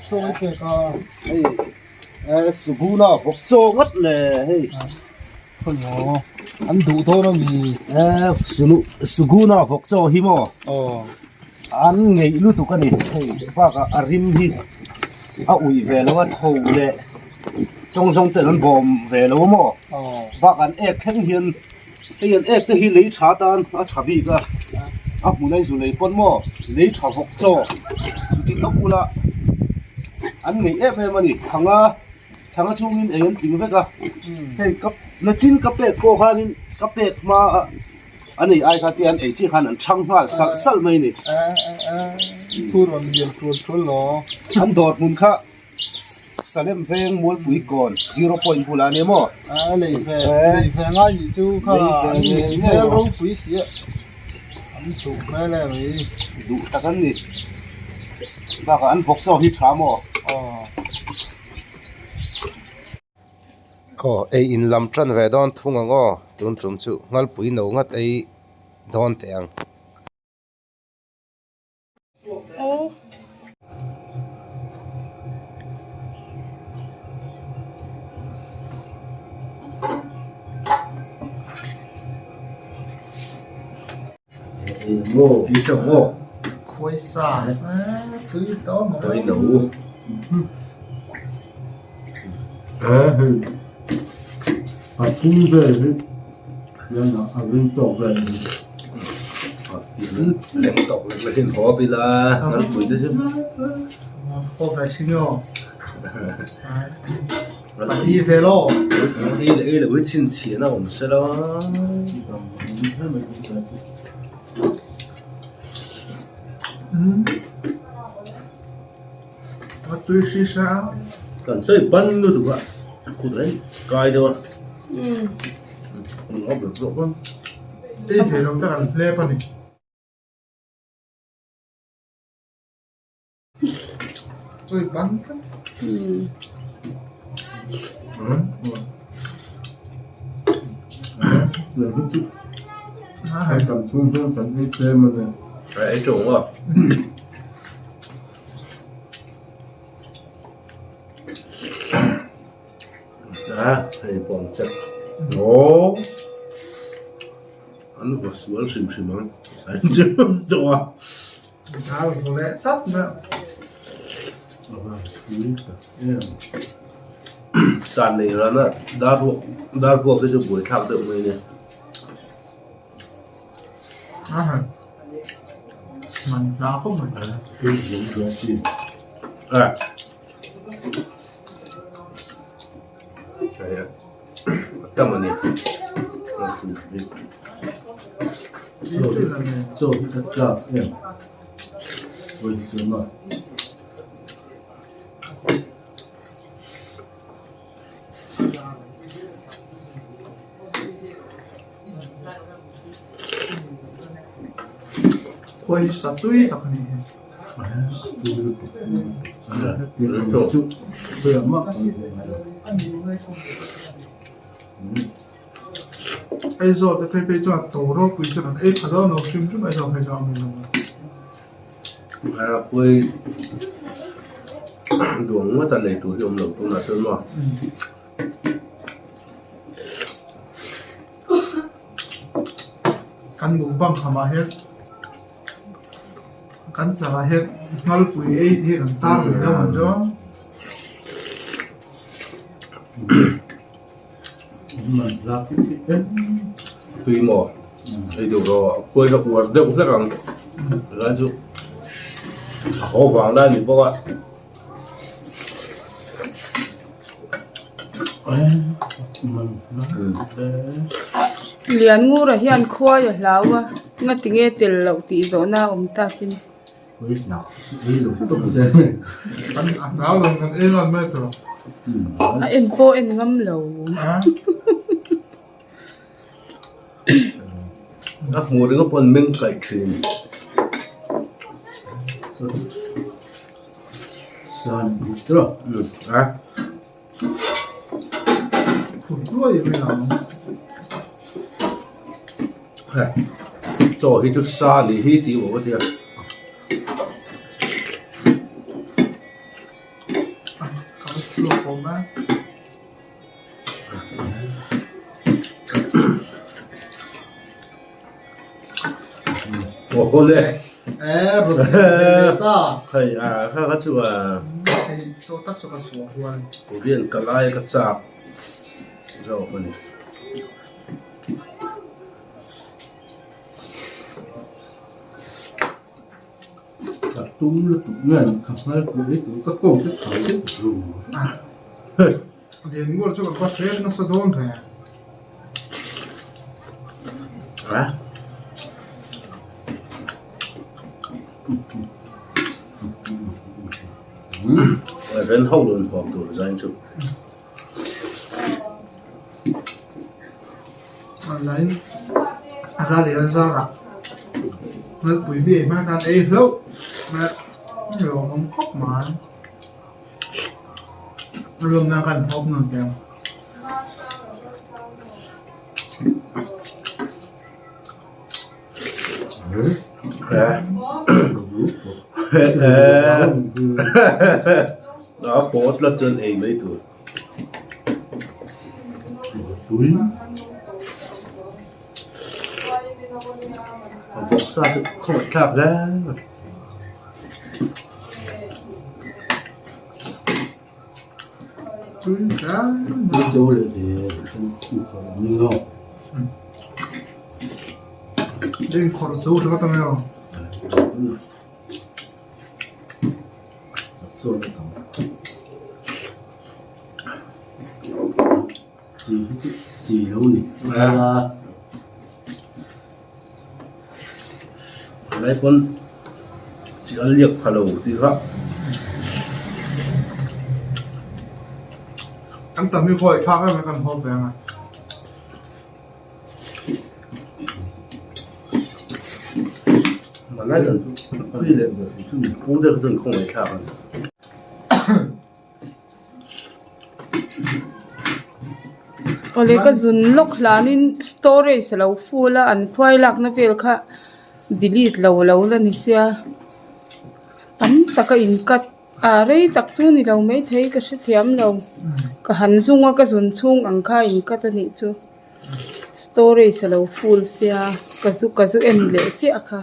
Chaw i pek a. Hei eh Suguna vawk chaw ngawt le hei. Khawimaw an duh dawn a mi? Eh Sunu Suguna vawk chaw hi maw? Aw. An ngeih lutuk a ni hei bakah a rim hi a uih ve lo a tho leh chawng zawng ten an bawm ve lo maw? Aw. Bakah an ek thleng hian Hei an ek te hi lei tha tan a tha bik a, a hmun a inzu lei pawn maw lei tha vawk chaw chuti tawk ula an nei em em a ni. Thanga thanga chhungin ei an tling vek a, hei ka nachin ka pek pawh khanin ka pek hma a an ei ai kha te an ei chiah khan an chhang nghal salh salh mai a ni. An dawr hmun kha. Salem veng Mualpui kawn zero point bulah a ni maw? A lei ve lei ve ngai nih chu kha an nei hmel ropui si a an duh hmel em mai. Duh tak an ni. Bakah an vawk chaw hi tha maw? Aw. Aw ei in lam tan ve dawn thung ang aw tun tum chu Ngalpui no ngat ei dawn teh ang. Lem tawk lek lek in haw bila nal pui te chu. Haw ve thin aw. Pali ve lo. Ei leh ei loh hi chhinchhiahna awm se la. A tui hri hra a. Kan tui ban lutuk a kut reng kai deuh a. Ei ve lo tak an hlep a ni. Tui ban tlat. Ei tawng a. A hei pawh an check aw an vaw sual hrim hrim ang an che tawh a. Dal vaw leh tlat mai a. San nei rana dar ruak dar ruak hi chu buaithlak deuh mai a nia. Man hla khawp mai. A tam a ni. Khawi sa tui tak a ni hi. Aizawl te phei phei chuan to ropui chu kan ei pha dawn lo hrim hrim Aizawl phei chuan a awm lo a. Khawi duang ngawt a nei tur hi awm lo tunah chuan maw. Kan mukbang khamah hian kan chalah hian ngalpui ei hi kan tar ve deuh ang chu. Tui maw? Ei deuh rawh a khuai hlak uar deuh hlek ang lai chu a haw vang lai a ni bawk a. Lianngura hian khuai a hlau a, ngatinge tel loh tih zawhna a awm takin. A en pawh en ngam lo. A hmuh ringawt pawh an meng kaih thin. Chaw hi chu sa nih hi tih awm a tia. Aw hawle. Eh rawn ti leh ta. Hei a kha kha chu a. Hei saw tak saw ka suah huan. Korean ka lai ka chak zawk a ni. Ka tum lutuk nge ka hmel pawh hi chu ka kawng te thau deuh ru. Lian ngur chu ka va hret nasa dawn ve. A? Ren ho lo inhuam tur zain chu. Online a ral leh a zarah Ngalpui mi hma khan ei hlauh mai a lawmawm khawp mai. A lawmna khan hawk nuam ve ang. A pawt la chuan ei mai tur. Tui a vawksa chu khawngaih thlak hle mai. Tui hle mai. Zo leh ve ni lo. Inkhawrh zo ringawt ang emaw. Chi hi chu chi lo ni a lai pawn chi a liak pha lo tih kha An tam hi khawi thlak em kan haw ve ang a. Malai kan pui leh pu deuh chu khawngaih thlak a ni. Awle ka zun lawk hlanin storage a lo full a an khuai lakna vel kha delete lo lo la ni sia tam taka in cut ah rei tak chu ni lo maithei ka hrethiam lo ka han zung a ka zun chhung ang kha in cut a nih chu storage a lo full sia ka zu ka zu en leh chiah kha.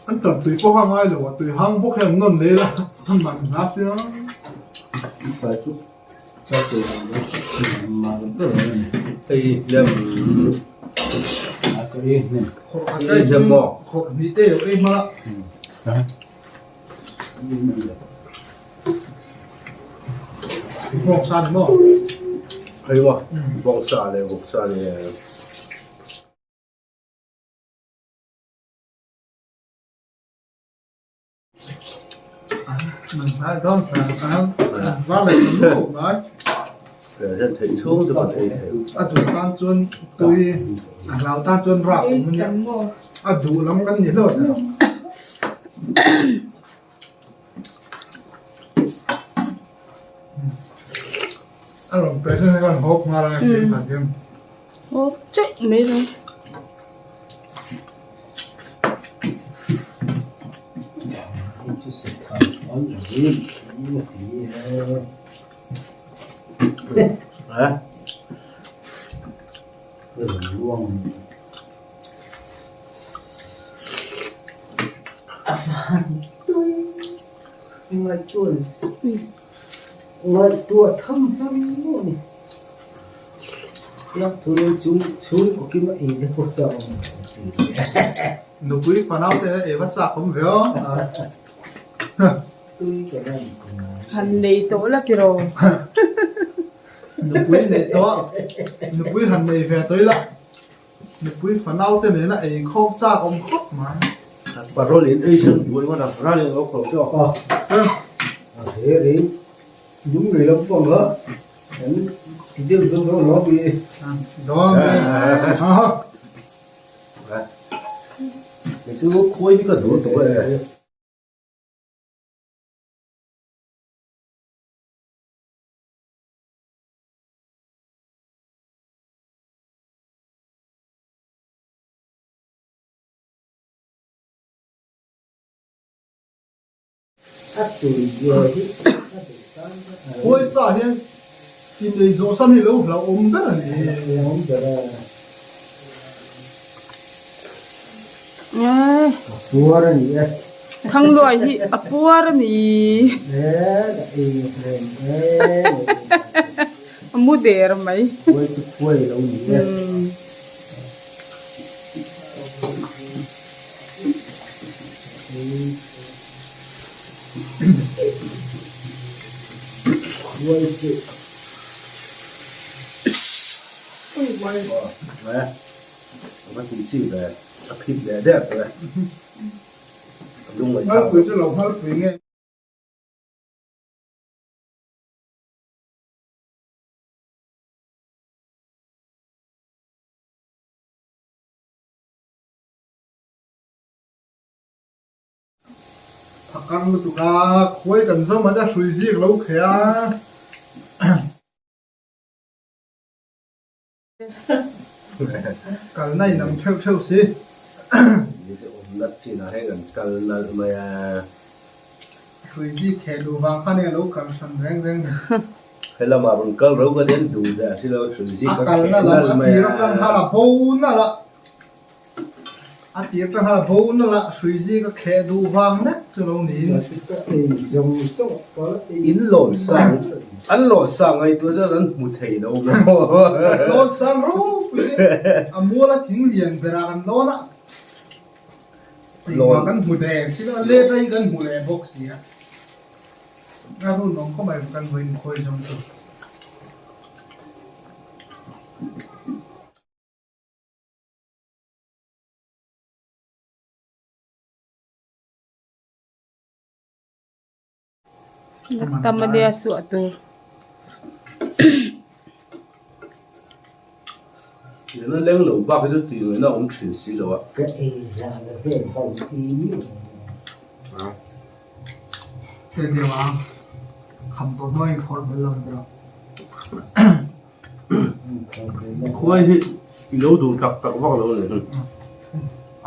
An tam tui pawh kha ngai lo a, tui hang bawk hian an nawn leh la, an man hla sia. Khawrh hnih te lo ei hmala. Bawngsa ni maw? Hei maw, bawngsa leh vawksa leh. A duh tan chuan tui a hlau tan chuan rap awm a nia a duh lam kan ni hlawt a. A rawn present hi khan hawp nghal a nia. Hawp teuh mai lo. Nupui fanau te ei va chak awm ve aw. Han nei tawh la tiraw. Nupui nei tawh nupui han nei ve tawh ila nupui fanau te nena ei khawp chak awm khawp mai. Parol in ei sen buai ngawt a, ral in a lo khawrh tawh a. Dawn e. Kei chu khuai hi ka duh tawh e. Pawisa hian inei zawh san hi lo hlauhawm ber a ni. Thangluai hi a puar a ni. A mu der mai. Nghalpui chu lo nghalpui nge. Phakar lutuk a, khuai kan zawm a hrui zik lo khe a. Kalna in ang theuh theuh si. Hrui zik kheh duh vang khan eng a lo kal hran reng reng ni. Helamah rawn kal ro ka den duh ve a si lo, hrui zik a kheh nalh mai a. A kalna lam a tir atang khan a bo nalh a. A tir ta nghal bo nalh a hrui zik a kheh duh vang nek chu lo niin. In lawn sang an lawn sang ngaihtuah chuan an hmu thei lo maw. Kan lawn sang ropui si a mual a thing lian berah kan lawn a engmah kan hmu der si lo a let ain kan hmu leh bawk si a a run awm khawp mai kan vawiin khawi zawng chu. Tam a nia suah tur. Ina leng lo bak hi chu tih ngaihna a awm thin si lo a. Ka ei zah la vel ho i mi. Hei deuh a kham tawh hnuai in khawrh bel lo ang tiraw. Khuai hi i lo duh tak tak vak lo a ni.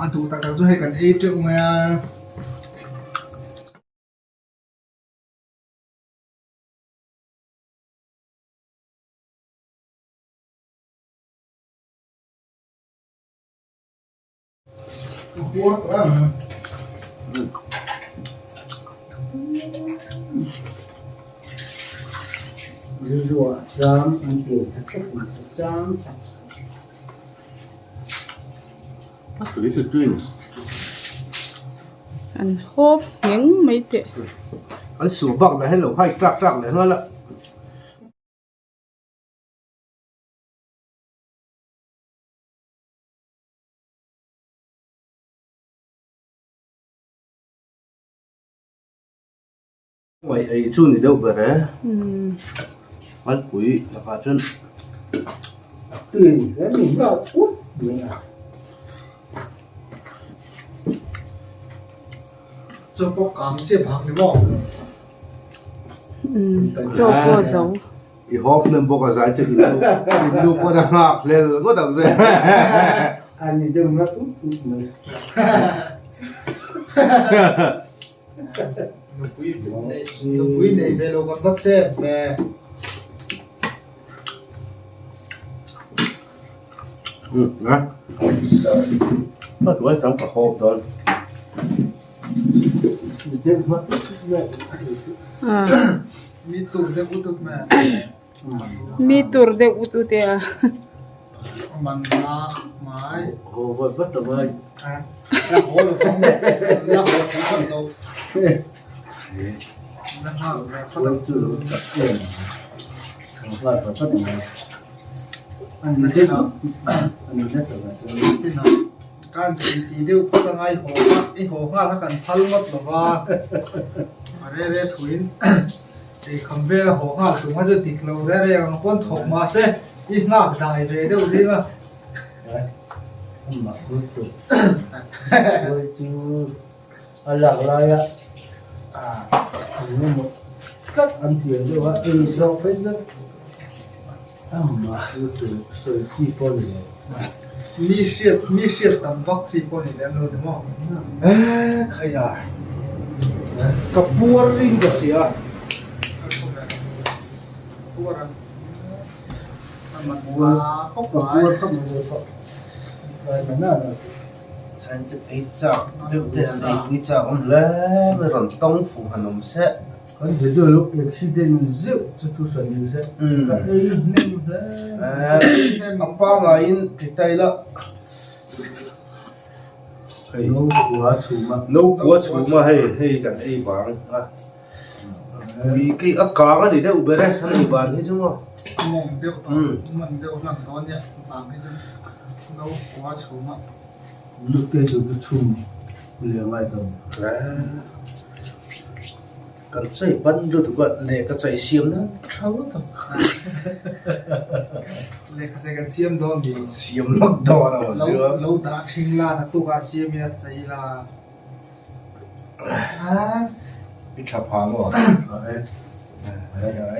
A duh tak tak chu hei kan ei teuh mai a. An hawp ngheng mai teh. An suh bak lah hian lo hai tlak tlak leh nghal a. Uai ei chu ni deuh ber e. Malpui lakah chuan Chaw pawh kam chiah phak ni maw? Chaw pawh zo. I hawk hnem bawk a zai che in nu in nu pawn a nghak hlel ngawt ang che. Ani deuh nghat ut ut mai. Nupui nupui nei ve lo kan va chet ve. Um a a tuai tam ka hawp dawn. Deuh nghat ut ut mai. Mi tur deuh ut ut mai. Mi tur deuh ut ut e a. Man na mai. Haw vat vat ta mai. La haw lo thawng la haw thei vat lo. La nghal ve phawt ang. Chu lo chak em. Haw nghal vat vat mai. Ani deuh ani deuh ta mai. Kan ti deuh phawt a ngai haw kha i haw nghal kha kan phal ngawt lo va a re re thuin eikham vel a haw nghal tum kha chu dik lo re re ang pawn thawk mahse i nghak dai ve deuh ding a. Amah lutuk khuai chu a lak laia engemaw tlat an pian deuh a, ei zawh phei chuan amah lutuk sawi chi pawh a ni lo. Mi hriat mi hriat tam vak chi pawh a ni lem lo ni maw? Eh khaia ka puar in ka hria. Puar ang. Ei chak deuh te han ei pui chak awm hle mai rawn tawng fuh han awm se. Kan video lo accident zeuh chu thu hran ni se ka ei hnem hle. A pangaiin ti ta ila. No kua chhum a. No kua chhum a hei hei kan ei vang a. Ui kei a kang a ni deuh ber e a ni ban hi chu maw. A mawng deuh tawh a man deuh hlan dawn nia vang hi chu no kua chhum a. Lute chu chu chhum leh ngai tawh. Kan chei ban lutuk a lehkha chei siam nan tha ngawt ang. Lehkha chei kan siam dawn ni. Siam lawk dawn a maw chu. Lo dah thing la naktukah siam ila chei la. I tha pha maw?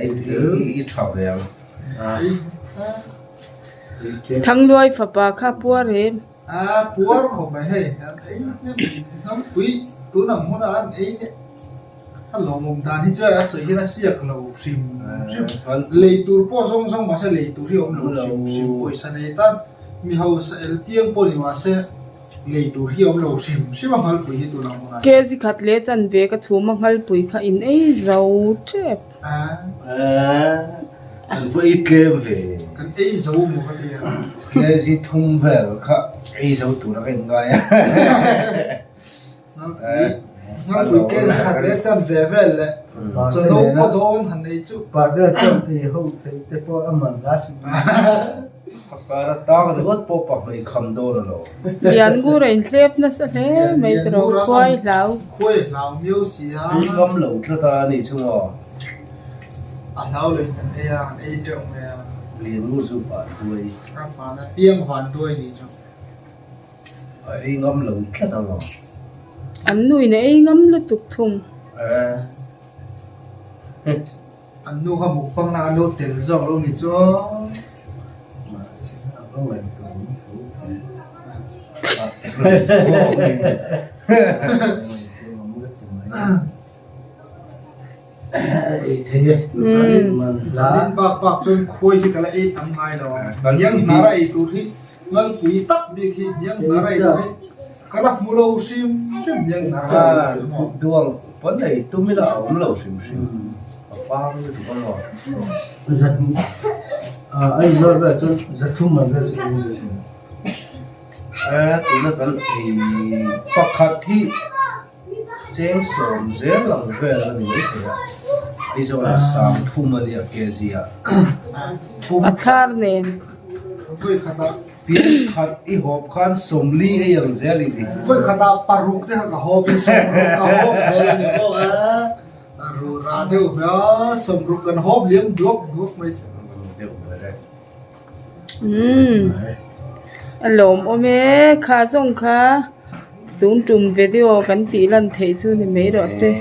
I tha ve ang. Thangluai fapa kha puar em? A puar khawp mai hei an ei hnem hnam pui tun ang huna an ei nia a lawmawm dan hi chuan a sawi hian a siak lo hrim hrim lei tur pawh zawng zawng mahse lei tur hi a awm lo hrim hrim pawisa nei tan mi hausa el tiang pawh ni mahse. Lei tur hi a awm lo hrim hrim a nghalpui hi tun ang hunah. Kg khat leh chanve ka chhum a nghalpui kha in ei zo tep. An va ei tlem ve. Kan ei zo maw ka ti a. Kg thum vel kha ei zo tur a ka in ngai a. Nghalpui nghalpui kg khat leh chanve vel leh chaw no pawh dawn han ei chu. Partner chuan ei ho theih te pawh a man la hrim. Pakar atang ringawt pawh pahmei kham dawn a lo. Liangur a inhlep nasa hle mai tiraw khuai hlau. Khuai hlau miau si a. Ei ngam lo tlat a ni chu maw. A hlau lo in kan ei a, an ei teuh mai a. Liangur chu van duai. A van a piang van duai ni chu. A ei ngam lo tlat a maw. An nu in a ei ngam lutuk thung. Eh. An nu kha mukbang na an lo tel zawk lo ni chuan. Zanin bak bak chuan khuai hi ka la ei tam ngai lo ang. Hniang hnar a ei tur hi ngalpui tak bik hi hniang hnar a ei tur hi ka la hmu lo hrim hrim hniang hnar a ei tur maw. Duang pawn ei tum ila a awm lo hrim hrim. A pang lutuk a maw. Tuna kan ei pakhat hi. Cheng 60 ang vel a ni mai thei a, Aizawl ah 30 a nia kg ah thum A thlar nen. Vawi khatah pian khat i hawp khan 40 ei ang zel i ni. Vawi khatah paruk te kha ka hawp in 60 ka hawp zel a ni bawk a, a ru ra deuh ve a, 60 kan hawp liam duak duak mai se. Deuh ber e. Umm a lawmawm e kha zawng kha tun tum video kan tih lan theih chu ni mai rawh se.